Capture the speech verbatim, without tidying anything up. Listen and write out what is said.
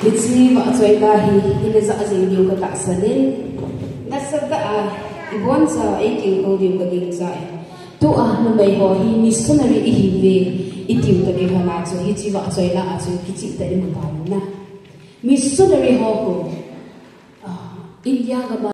Hiche vahchoi la hi, ina ja jing diu katahsan in. Nasatah a, iboncha, eikinkho diu kagingcha e. Tua, numei ho hi missionary ihiuve, itiu toh kilhon a chu, hiche vahchoi la a chu, kicheh tah in imu tauvin na. Missionary ho khu, ah, India gam a